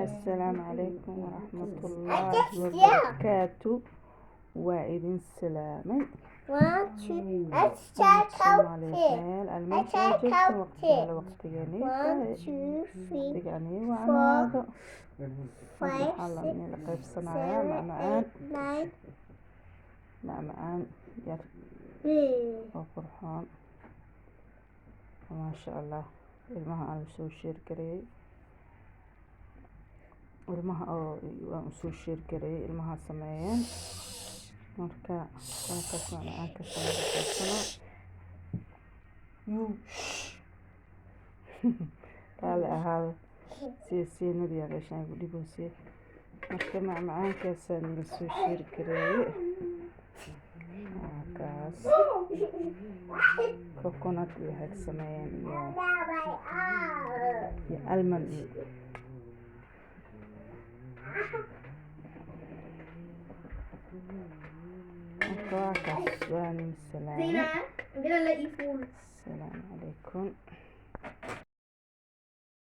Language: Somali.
Assalaamu calaykum waraxmatullaahi wabarakaatu. Waa idin salaamay. One, two, Soomaaliyeed meel aad meesha aad joogto, waqtigaale waqtigeeni One, two, three, waqtigani wacnaado. five, Waxaa la six, la qaybsanayaa seven, macmacaan, eight, nine. macmacaan yar oo qurxoon, maasha Allah. Ilmaha aan usoo share gareeyey, ilmaha oo waan usoo share gareeyey, ilmaha sameeyeen. Marka halkaas macmacaankaas aan la qaybsanaa. Yuu raali ahaada, sida siinadii meeshaan igu dhigoysay. Marka macmacaankaasaan ila soo share gareeyey. Kaas coconut iyo waxay ka sameeyeen iyo almond iyo marka waa kaas. Waan salaamay. Zena, I'm gonna let you fall. Asalaamu calaykum.